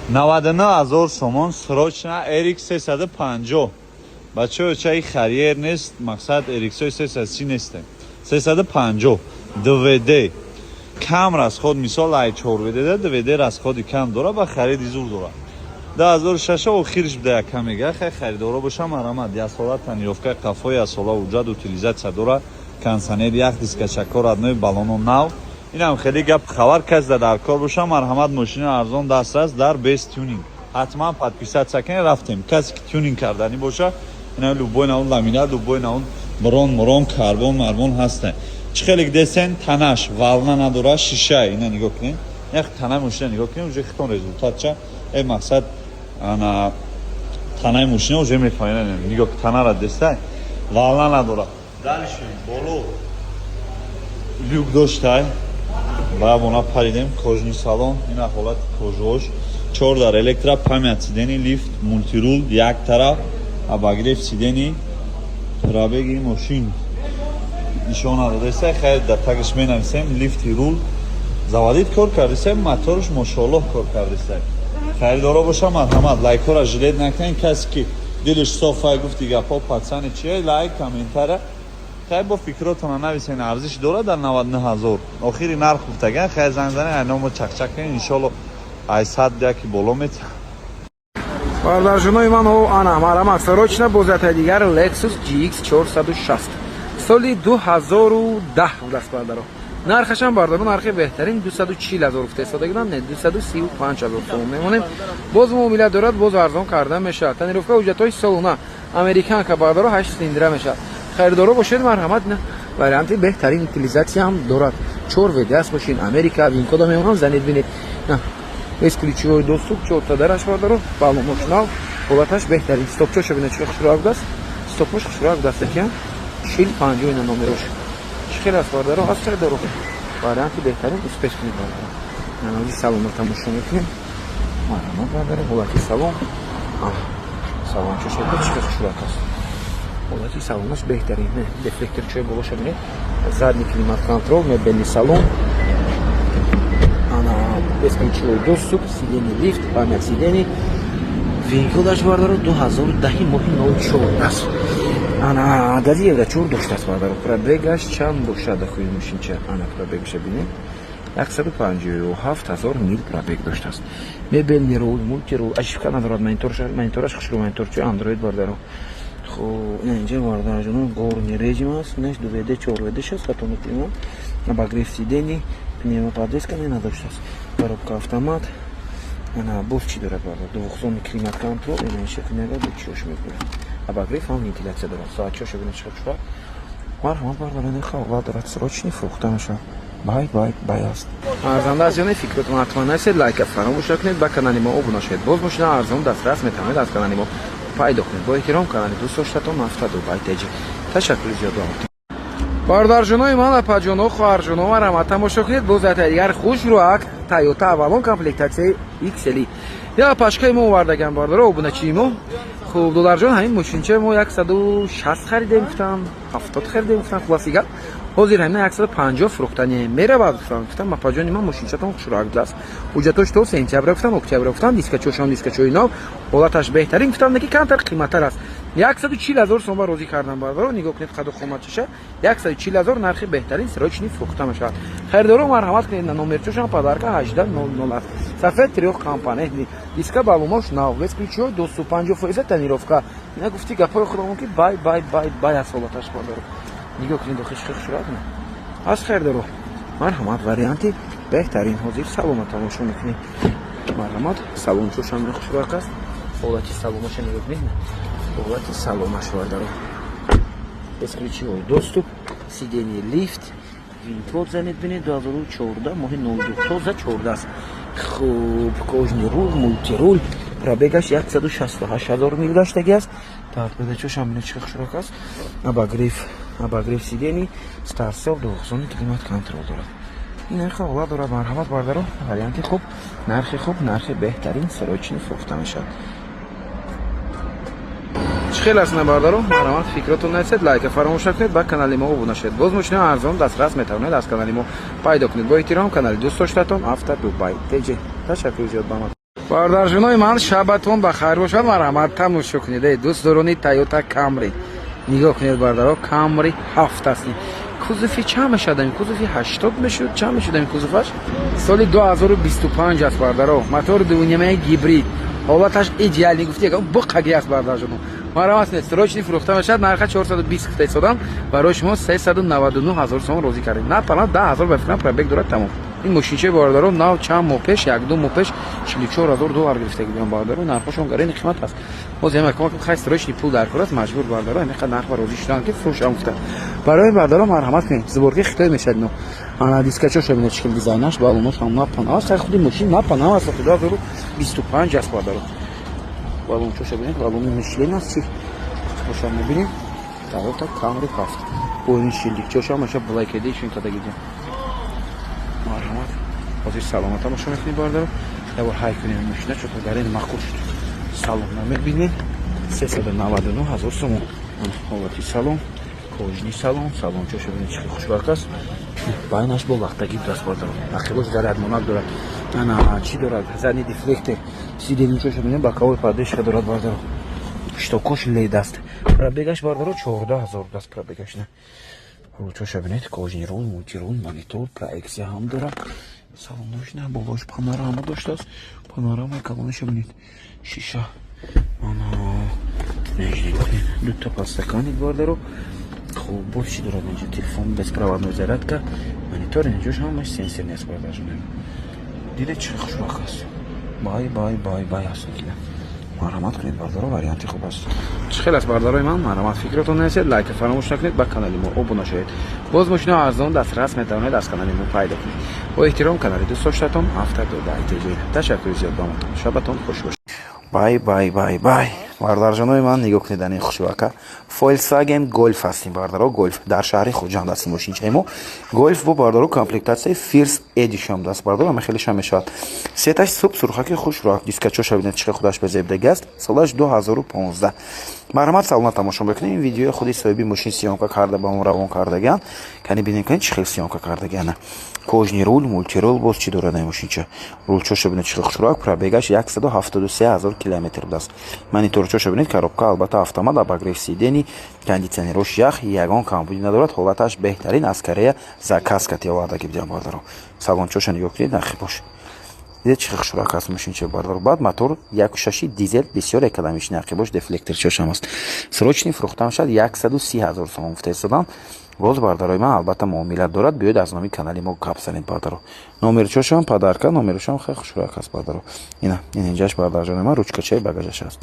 99 ҳазор сомон, срочно RX 350. Бачаҳо, чаи харьер нест, мақсад RX 330 несте. 350 2WD, кам расход, мисол ай 4WD да 2WD расходи кам дора, ба хариди зур дора. 2006 охирш буда, яка мега. Хай, харидоро боша, марҳамат. Яксола тонировка қафо, яксола ҳуҷҷат, утилизация дора, кондиционер, ях, дискачако родной, баллоно нав. Инам хеле гап хабар. Кас дар кор боша, марҳамат. Мошини арзон дастрас дар без тюнинг, ҳатман подписаться кунед. Рафтем. Касе ки тюнинг карданӣ боша, ина любой наун ламинат, любой наун брон мурон, карбон марбон ҳаста. Чӣ хеле десен, танаш волна надора, шиша. Ина нигоҳ кунед, як танаи мошина нигоҳ кунед, уже хитон результатча. Э, мақсад, ана танаи мошина уже мефаҳмед. Нигоҳ, танара дестай, волна надора. Дальше боло люк доштай. Ба паридем, кожаный салон, ина ҳолати кожаош, чордар электро, память сидений, лифт, мультируль, як тараф, обогрев сидений. Пробеги мошин нишона додеса, хайр, дар тагаш менависем. Лифти рул заводить кор кардеса, моторш, мошоаллоҳ, кор кардеса. Харидоро боша, марҳамат. Лайкҳоро жалеть накунед. Касе ки дилаш софай, гуфти гапҳо пацани чие, лайк, комментара, хай, бо фикротона нависен. Арзиш дорад дар 99 ҳазор, охири нарх гуфтаган. Хай, занг занед, айномо чақчақ кунед, иншолло ай сад яки боло мета. Бародарҷонои ман, ана марҳамат, срочно бозиятаи дигар Lexus GX 460, соли 2010 будааст, бардаро. Нархашам, бардаро, нархи беҳтарин 240 ҳазор гуфта истодагидам, не, 235 ҳазор сомон мемонем. Боз муомила дорад, боз арзон карда мешавад. Тонировка, ҳуҷҷатҳои солона, американка, бардаро, 8 цилиндра мешавад. Харидоро бошед, марҳамат. Варианти беҳтарин, утилизация ҳам дорад, 4 WD аст мошин, Америка. Винкода мемонам, занед, бинед. Бесключевой доступ, чорта дараш, бардаро, баллонош нав, ҳолаташ беҳтарин. Стопчоша бинед, чӣ хушрӯак будааст, стопош хушрӯак будааст, акия чил панҷоҳ. Ина номерош чӣ хел аст, бардаро? Ҳаст харидоро, варианти беҳтарин, успеть кунед, бардаро. Нанози салонро тамошо мекунем, марҳамат, бардаро. Ҳолати салон, салончош чӣ хел хушрӯак аст, ҳолати салонаш беҳтарин. Дефлекторчои болоша бинед, задний климат контроль, мебельный салон, ана бесключевой доступ, сидений лифт, память сидений. Винкодаш, бардаро, 2010 моҳи 04 аст. Ана гази евро 4 доштааст, бардаро. Пробегаш чанд бошад ахои мошинча? Ана пробегаша бинед, 157 ҳазор мил пробег доштааст. Мебельный руль, мультируль, ошибка надорад, монитораш хушрӯ, мониторчи андроид, бардаро. Хоб, инҷа, бардарҷонон, горный режим аст, неш 2 WD, 4 WD шаст, хато накунам. Обогрев сидений, пневмоподвеска не надоштааст, коробка автомат. Ана боз чӣ дорад, бардар? Двухзонный климат контроль, ина шакл бо чиош мекунад, обогрев ҳам, вентиляция дорад. Соатчоша бинед, чӣ хушрӯ. Марҳамат, бардар, ина хавла дорад, срочный фурӯхта мешавад. Бай, бай, бай аст. Арзанда аст ё не, фикротон ҳатман нависед, лайка фаромӯш накунед, ба канали мо обуна шавед. Боз мошина арзон дастрас метавонед аз канали мо пайдо кунед. Бо эҳтиром, канали дӯстдоштатон Авто Дубай Теҷи. Ташаккури зиёд. Бародарҷонои ман, апаҷоно, хоҳарҷоно, марҳамат, тамошо кунед. Боз ята дигар хушрӯак Тойота Авалон, комплектатсияи XL. Я пашкаи мо овардаган, бардаро, обуначии мо. Хуб, додарҷон, ҳамин мошинча мо 160 харидем, гуфтам, 70 харидем, гуфтам. Хулоси гап, ҳозир ҳамина 150 фурӯхтани меравад, гуфтам. Гуфтам, апаҷони ман, мошинчатон хушрӯак будааст, ҳуҷҷатош то сентябра гуфтам, октябра гуфтам, дискачошам дискачои нав, ҳолаташ беҳтарин, гуфтам, ки камтар қиматтар аст. 140 ҳазор сомон розӣ кардам, бардаро. Нигоҳ кунед қаду қоматчаша. 140 ҳазор, нархи беҳтарин, срочный фурӯхта мешавад. Харидоро, марҳамат кунед. На номерчошам подарка 1800 аст. Сафед, трёхкомпонентный, диска баллонош нав, бесключевой доступ, 50% тонировка. Ина гуфти гапҳои худамон, ки бай, бай, бай, бай аст ҳолаташ, бардаро. Нигоҳ кунед, дохиш хушрӯак аст. Харидоро, марҳамат, варианти беҳтарин. Ҳозир салона тамошо мекунем, марҳамат. Салончошам хушрӯак аст, ҳолати салонаша нигоҳ кунед, ҳолати салонаш, бардаро. Бесключевой доступ, сиденье лифт, винкод занед, бинед, 2014 моҳи 02, тоза 14 аст. Хуб, кожаный руль, мультируль, пробегаш 168 ҳазор мил гаштагӣ аст. Торпедачошам бинед, чӣ хушрӯак аст. Обогрев сидений, старт-стоп, двухзонный климат контроль дорад. Ин нархи ҳолат дорад. Марҳамат, бардаро, варианти хуб, нархи хуб, нархи беҳтарин, срочный фурӯхта мешавад. Чӣ хел аст, на, бардаро? Марҳамат, фикротон нависед, лайка фаромӯш накунед, ба канали мо обуна шавед. Боз мошина арзон дастрас метавонед аз канали мо пайдо кунед. Бо эҳтиром, канали дӯстдоштатон Авто Дубай Теҷи. Ташаккури зиёд ба Бародарҷонои ман, шабатон ба хайр бошад. Марҳамат, тамошо кунед, эй дӯстдорони Тойота Камри. Нигоҳ кунед, бародаро, Камри ҳафт аст. Кузови чанд мешавад? Ин кузови 80 мешуд, чанд мешуд ин кузоваш? Соли 2025 аст, бародаро. Мотори дувнимаи гибрид, ҳолаташ идеальный, гуфти буқаги аст, бародарҷоно. Марҳамат кунед, срочный фурӯхта мешавад. Нарха 420 гуфта истодам, барои шумо 399 ҳазор сомон розӣ кардем. На пана 10 ҳазор ба фикрам пробег дорад, тамом. Ин мошинчаи, бародаро, нав чанд моҳ пеш, 1-2 моҳ пеш 44 ҳазор доллар гирифта будем, бародаро. Нархошон гарени қимат аст. Боз ям хай, срочный пул дар кор аст, маҷбур, бародаро, ҳамиқа нарх ба розӣ шудан, ки фурӯшам гуфта. Барои бародаро, марҳамат кунед, сборки Хитой мешавад. Но ана дискачоша бинед, чӣ хел дизайнаш, балонош ҳам напана аст. Хай, худи мошин напана аст, 2025 аст, бародаро. Балончоша бинед, балони Мишлен аст, чи боша мебинем. Тойота Камри ҳафт бо ин шилдикчоша ҳамаша Black Edition кадагиди. Марҳамат, ҳозир салона тамошо мекунем, бародаро. Ябор ҳай кунем мошина, чото дар ин маъқул шуд. Салона мебинем, 399 ҳазор сомон. Ҳолати салон, кожаный салон, салончоша бинед, чӣ хушбарк аст. Байнаш бо лахтагӣ будааст, бародаро. Ақибош зарядмонак дорад. Ана чӣ дорад? Задний дефлектор, сиденьечоша бинед, боковой поддержка дорад, бародаро. Щитокош лед аст. Пробегаш, бародаро, 14 ҳазор будааст пробегаш. На, рулчоша бинед, кожаный рул, мультирул, монитор, проекция ҳам дорад. Салонош на, болош панорама доштааст. Панорамаи калониша бинед, шиша. Ана дута подстаканник, бародаро. Хуб, боз чӣ дорад инҷо? Телефон, беспроводной зарядка, монитор, инҷош ҳамаш сенсорный аст, бародарҷон. Дида, чӣ хушвақт аст. Бай, бай, бай, бай аст. Марҳамат кунед, бародаро, варианти хуб аст. Чӣ хел аст, бародарои ман? Марҳамат, фикратон нависед, лайка фаромӯш накунед, ба канали мо обуна шавед. Боз мошинаи арзон дастрас метавонед аз канали мо пайдо кунед. Бо эҳтиром, канали дӯстдоштатон Автодубай ТЖ. Ташаккури зиёд ба мо. Шабатон хуш бошад. Бай, бай, бай, бай. Бародарҷонои ман, нигоҳ кунед, ани хушвака Volkswagen Golf ҳастем, бародаро. Golf дар шаҳри Хуҷанд ҳастем. Мошинчаи мо Golf бо, бародаро, комплектатсияи First Edition даст, бародаро, ама хеле шам мешавад. Цветаш суб сурхаки хушрӯ, дискачоша бинед, чӣ худаш ба зебдаги аст. Солаш 2015. Марҳамат, салона тамошо мекунем. Ин видеои худи соҳиби мошин съёмка карда ба мо равон кардагиан. Кани бинем, кани чӣ хел съёмка кардагиана. Кожаный рул, мультирул, боз чӣ дорад ин мошинча? Рулчоша бинед, чӣ хел хушрӯак. Пробегаш 173 ҳазор километр будааст. Мониторчоша бинед, коробка албатта автомат, обогрев сидений, кондитсионерош ях, ягон камбудӣ надорад. Ҳолаташ беҳтарин, аз Корея заказ кати овардаги будиам, бародаро. Салончоша нигоҳ кунед, нахи бош. Дидед, чӣ хушрак аст мошинча, бародаро. Баъд мотор 1,6 дизел, бисёр экономичный. Ақибош дефлекторчошам аст. Срочный фурӯхта мешавад, 130 ҳазор сомон гуфта истодам. Боз, бародарои ман, албатта муомила дорад. Биёед, аз номи канали мо гап занед, бародаро. Номерчошам подарка, номерошам хеле хушрак аст, бародаро. Ина ин инҷаш, бародарҷони ман, ручкачаи багажаш аст.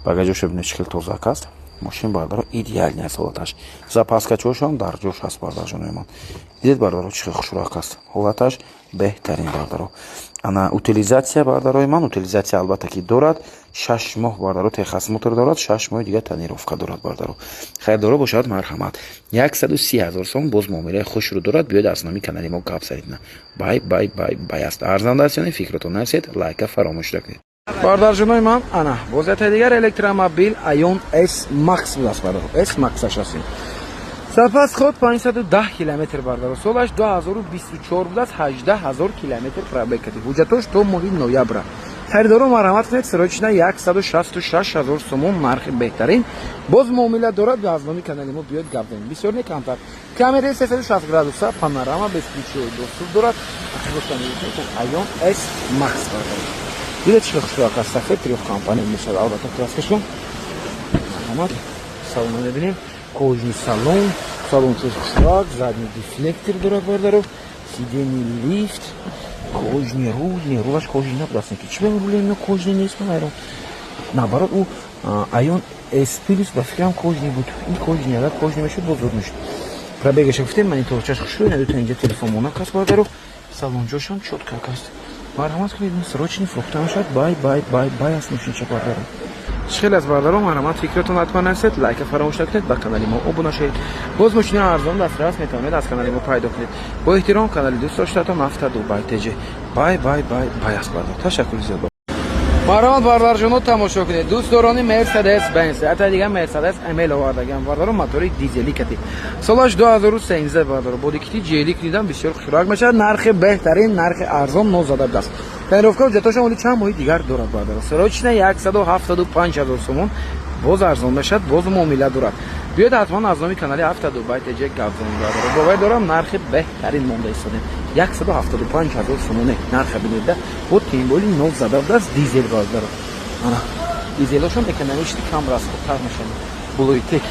Багажоша бинед, чӣ хел тозак аст. Мошин, бародаро, идеальный аст ҳолаташ. Запаскачошам дар ҷош аст, бародарҷонои ман. Дидед, бародаро, чӣ хел хушрак аст. Ҳолаташ беҳтарин, бародаро. Ана утилизация, бародарои ман, утилизация албатта ки дорад. 6 моҳ, бардаро, техосмотр дорад, 6 моҳи дигар тонировка дорад, бардаро. Харидоро бошад, марҳамат, 130 ҳазор сом. Боз муомилаи хушрӯ дорад. Биёед, аз номи канали мо гап занед. На, бай, бай, бай, бай аст. Арзанда аст ё фикратон нарасед, лайка фаромӯш накунед. Бародарҷонои ман, ана боз ятаи дигар электромобил Aion S Max будааст, бардаро. S Max аш ҳастем. Запас ход 510 километр, бардаро. Солаш 2024 будааст, 18 ҳазор километр пробег кардем. Ҳуҷҷатош то моҳи ноябра. Харидоро, марҳамат кунед, срочно 166 ҳазор сомон нархи беҳтарин. Боз муомила дорад, аз номи канали мо биёд, гап занем. Бисёр не, камтар. Камераи 360 градуса, панорама, бесключевой доступ дорад. Aion S Max, бардаро. Дидед, чӣ хушрӯак аст, сафед, трёхкомпонент мешавад, албатта краскашон. Марҳамат, салона мебинем. Кожаный салон, салон чиз хушрак, задний дефлектор дорад, бардаро, сиденье лифт, кожаный руль, не, рулаш кожаный набудаст, ки чӣ рули ино кожаный нест, ман айрон. Наоборот, ӯ Aion S Plus ба фикрам кожаный буд. Ин кожаный, агар кожаный мешуд, боз зуд мешуд. Пробегаша гуфтем, мониторчаш хушрӯ, ина инҷа телефон аст, бардаро. Салонҷошам чётко аст. Марҳамат кунед, срочный фурӯхта мешавад. Бай, бай, бай, бай аст мошинча, бардаро. Чӣ хел аст, бародаро? Марҳамат, фикратон ҳатман нависед, лайка фаромӯш накунед, ба канали мо обуна шавед. Боз мошинаи арзон дастрас метавонед аз канали мо пайдо кунед. Бо эҳтиром, канали дӯст доштатон Авто Дубай ТЖ. Бай, бай, бай, бай аст, бародар. Ташаккури зиёд. Марҳамат, бардарҷоно, тамошо кунед. Дӯстдорони Мерседес Бенз, ята дига Мерседес ML овардагам, бардаро, мотори дизелӣ кати, солаш 2013, бардаро, бо дикити ҷелик дидам, бисёр хушрак мешавад. Нархи беҳтарин, нархи арзон, нозада даст. Тонировка ҳуҷҷатошам оли чанд моҳи дигар дорад, бардаро. Срочно 175 ҳазор сомон, боз арзон мешавад, боз муомила дорад. Биёед, ҳатман аз номи канали Авто Дубай ТЖ гап занед, бардаро. Бовар дорам, нархи беҳтарин монда истодем. 175 ҳазор сомоне нарха бинеда, бо тем более нов зада будааст, дизел, бардаро. Ана дизелошон экономичный, кам расходтар мешавад. Блютек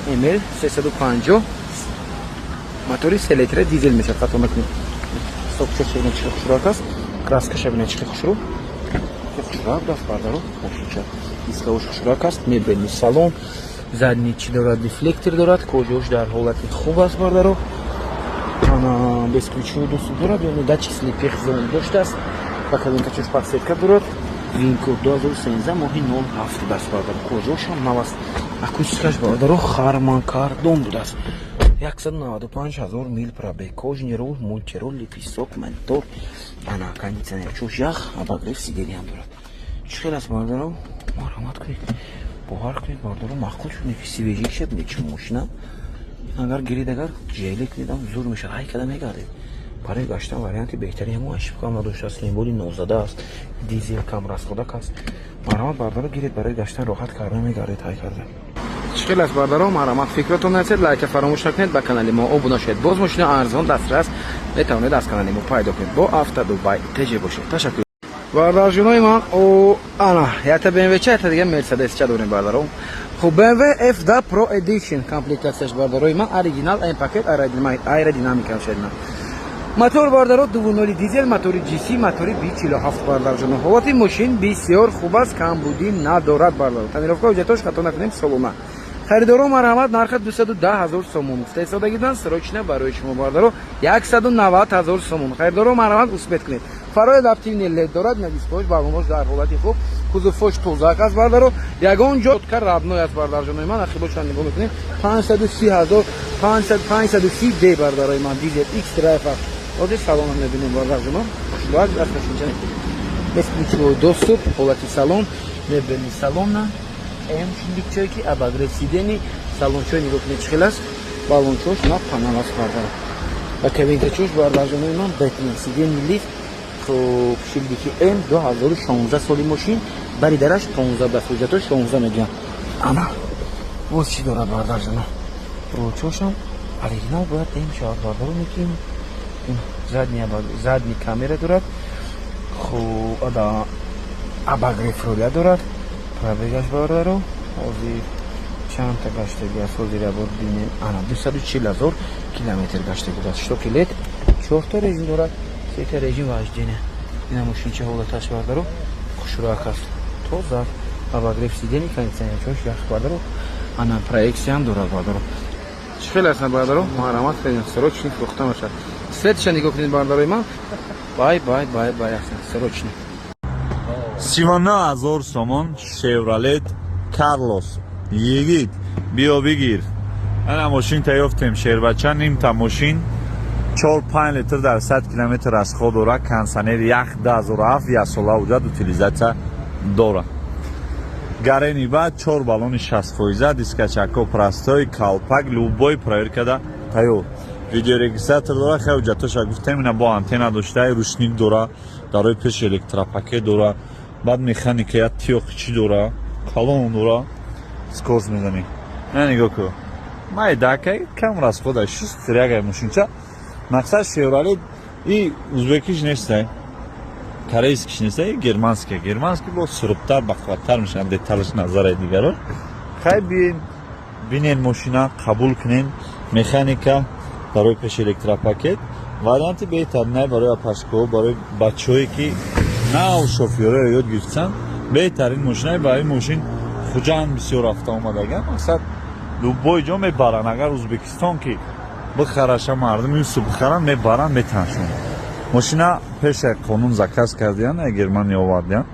ML 350, мотори 3 литра дизел мешавад, хато накунем. Стопчош бинед, чӣ хушрӯак аст, краскаша бинед, чӣ хушрӯ, хушрӯак будааст, бардаро. Мошинча дискаош хушрӯак аст, мебельный салон, задний чӣ дорад, дефлектор дорад, кожаош дар ҳолати хуб аст, бардаро. Ана бесключевой доступ дорад, яъне датчик слепых зон доштааст, ба кабинкачош подсветка дорад. Вин-код 2013, моҳи 07 будааст, бардаро. Кожаошам нав аст, акустикаш, бардаро, Харман Кардон будааст. 195 ҳазор мил пробег, кожаный руль, мультируль, лепесток, монитор, ана кондиционерчош ях, обогрев сиденья ҳам дорад. Чӣ хел аст, бардаро? Марҳамат кунед, бовар кунед, бардаро, маъқул шуд. Свежий шад чӣ мошина. Агар гирид, агар ҷелик дидам, зур мешавад, ҳай када мегардед. Барои гаштан варианти беҳтари ҳамо, ошибкам надоштааст, тем более нозада аст, дизел, кам расходак аст. Марҳамат, бардаро, гиред, барои гаштан роҳат карда мегардед. Ҳай карда чӣ хел аст, бардаро? Марҳамат, фикротон нарасед, лайка фаромӯш накунед, ба канали мо обуна шавед. Боз мошина арзон дастрас метавонед аз канали мо пайдо кунед. Бо Авто Дубай ТЖ бошед. Ташаккур, бардарҷонои ман. О, ана ята БМВ ча, ята дига Мерседес ча дорем, бардаро. Хуб, BMW F2 Pro Edition комплектатсияш, бардарои ман, оригинал, М пакет, аэродинамика шедна. Мотор, бардаро, 2.0 дизел, мотори GC, мотори B47, бардарҷоно. Ҳолати мошин бисёр хуб аст, камбудӣ надорад, бардаро. Тонировка ҳуҷҷатош, хато накунем, солона. Харидоро, марҳамат, нарха 210 ҳазор сомон гуфта истодагидан, срочно барои шумо, бардаро, 190 ҳазор сомон. Харидоро, марҳамат, успеть кунед. Фарои адаптивный LED дорад, дискош, баллонош дар ҳолати хуб, кузовош тозак аст, бардаро, ягон ҷо родной аст, бардарҷонои ман. Ахибошан нигоҳ мекунем, 530 ҳазор, 530 D, бардарои ман, дизел X Drive аст. Ҳозир салона мебинем, бардарҷоно, хушбак аст мошинча. Бесключевой доступ, ҳолати салон, мебельный салона, М шилдикчое ки обогрев сидений, салончои нигоҳ кунед, чӣ хел аст, баллончош на панел аст, бардар, ва кабинкачош, бардарҷонои ман, бетмен сидений, лифт. Хуб, шилдики М, 2016 соли мошин, бари дараш 15 ба ҳуҷҷато 16 мегӯям. Ана боз чӣ дорад, бардарҷоно? Рӯчошам оригинал бояд М шавад, бардаро, мекунем. Задний камера дорад, хуб, ада обогрев руля дорад. Пробегаш, бардаро, ҳозир чандта гаштаги аст, ҳозир ябор бинем. Ана 240 ҳазор километр гаштаги аст. Штоки LED, чорта режим дорад, сета режим вождения. Ина мошинча ҳолаташ, бардаро, хушрӯак аст, тоза, обогрев сидений, кондиционерчош ях, бардаро, ана проексияам дорад, бардаро. Чӣ хел аст, бардаро? Марҳамат кунед, срочно фурӯхта мешавад. Светша нигоҳ кунед, бардарои ман, бай бай бай бай аст, срочно. 39 ҳазор сомон Шевролет Карлос. Йигит, биё бигир. Ана мошин таёфтем, шербача, нимта мошин, 4-5 литр дар 100 километр расход дора, кондиционер ях, 2007, яксола ҳуҷҷат, утилизация дора. Гарени баъд чор баллони 60 фоиза, дискачако простой, калпак, любой проверкада тайёр. Видеорегистратор дора, хеле ҳуҷҷатоша гуфтем, ина бо антенна дошта, рушник дора, дарои пеш электропакет дора, баъд механика я тиёқи чӣ дора, калон дора, скорость мезанӣ. На, нигоҳ кун. Майдакай кам расхода, шустрягай мошинча. Мақсад, Шевролет и узбекиш нестай. Корейскиш нестай, германский. Германский бо сурбтар, бақувваттар мешавад, деталаш назараи дигаро. Хай, биен, бинен мошина, қабул кунен, механика, барои пеш электропакет. Варианти беҳтар не барои апашкоҳо, барои бачаҳое ки нав шофёрро ёд гирифтанд, беҳтарин мошина. Барои мошин Хуҷанд бисёр рафта омадага, мақсад, любой ҷо мебаранд. Агар Узбекистон ки бихараша, мардум юсу бихаранд, мебаранд, метаншон. Мошина пеша қонун заказ кардиян, Германия овардиян.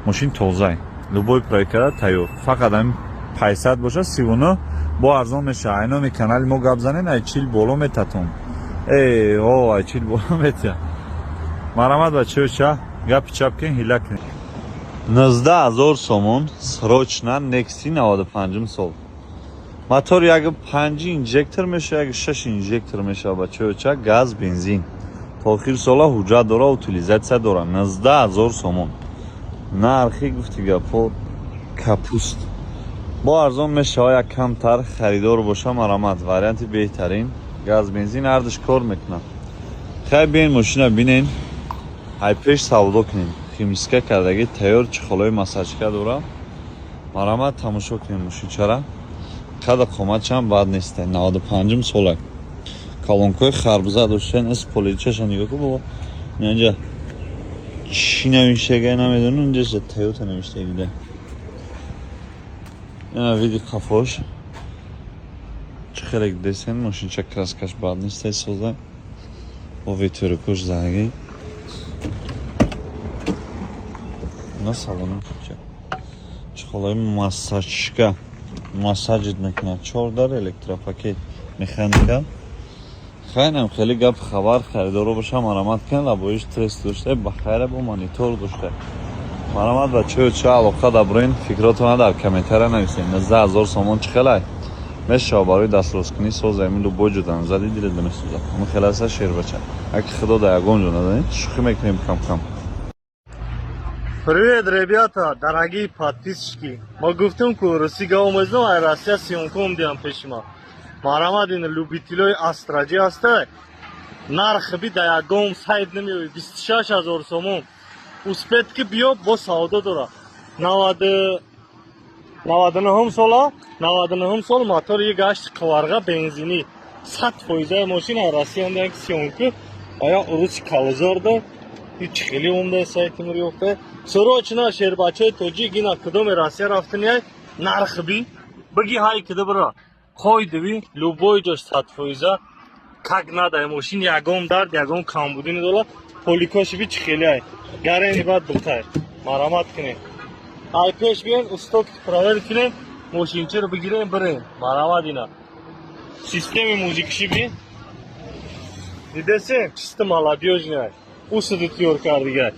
Мошин тозай, любой проверкада тайёр, фақат ҳамин 500 боша, 39 бо арзон меша. Айноми канали мо гап занен, ай 40 боло метатон. Э, о, ай 40 боло метия. Марҳамат, бачаё, ча гапи чап кен, ҳила кунед. 19 000 сомон, срочно. Некси 95 сол, мотор як панҷи инжектор мешава, як шаш инжектор мешава, бачаёча. Газ, бензин, то охири сола ҳуҷҷат дора, утилизация дора. 19 000 сомон нархи, гуфти гапҳо, капуст бо арзон мешава, як камтар. Харидор боша, марамат, варианти беҳтарин. Газ, бензин ҳардуш кор мекунад. Хай, биен, мошина бинен, ай пеш савдо кунем. Химчистка кардаги, тайёр, чехолои массажка дора. Марамат, тамошо кунем мошинчара. Қада қоматшам бад нест, 95-ум солак, колонкои харбуза доштан, эс поличаша нигоҳ кун, бобо. Инҷа чӣ навиштага, намедонам, инҷа Тойота навиштагида. Ина види қафош чӣ хеле десен. Мошинча краскаш бад нестай, соза, бо ветерокош заги на салони мошинча. Чехолои массажка, массажит мекунад, чордар, электропакет, механика. Хайнам хеле гап хабар. Харидоро боша, марамат кун. Лабоиш тест дошта, ба хайра, бо монитор дошта. Марамат, бачаё, ча алоқа даброин, фикротона дар комментария нависед. 19 000 сомон чӣ хелай мешава барои дастросткунӣ? Соза, ами любой ҷо зади, дилет намесӯзад. Ами хеласа, шербача, аки худо да ягон ҷо назанед, шӯхӣ мекунем кам кам. Привет, ребята, дорогие подписчики. Ма гуфтем ку руси гаомезнам, ай Россия съёмка омдиам пеши ма. Марамад, ин любителои Астраҷи ҳастай. Нарх би да ягон сайт намеёбӣ, 26 000 сомон. Успеть ки биё, бо савдо дора. 99 сола, 99 сол, мотор як гашти қаварға, бензинӣ. 100 фоизаи мошин ай Россия омдиам ки съёмка. Ая уруси калзорда ҳеҷ хеле омда сайти мур ёфта. Срочно, шербачаи тоҷик, ина кудоми Россия рафтани, нарх би биги, ҳай кида бира қойдиви, любой ҷош 100 фоиза, как надо. Мошин ягон дард, ягон камбудӣ надора. Поликоши би чӣ хеле ай гарени баъд бухай, марамат кунем, ай пеш биен, усток проверь кунем, мошинчиро бигирем, бирем. Марамат, ина системи музикиши би дидесем, чисто молодёжный ай, усуду тиёр кардигай,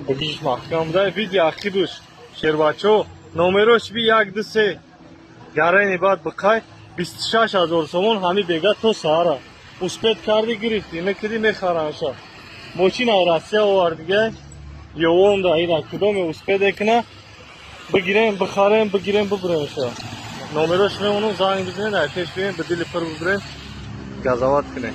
бигиш маҳкам буда. Види ақибуш, шербачо, номерош би як, ду, се, гарени баъд биқай. 26 000 сомон ҳами бега то саҳара. Успеть кардӣ, гирифтӣ, накидӣ, мехаранша. Мошин ай Россия овардигай, ёвонда. Ина кудоме успеть куна, бигирем, бихарем, бигирем, бибуремша. Номерош мемонам, занг бизанед, ай пеш бием, ба дили пур бибурем, газовать кунем.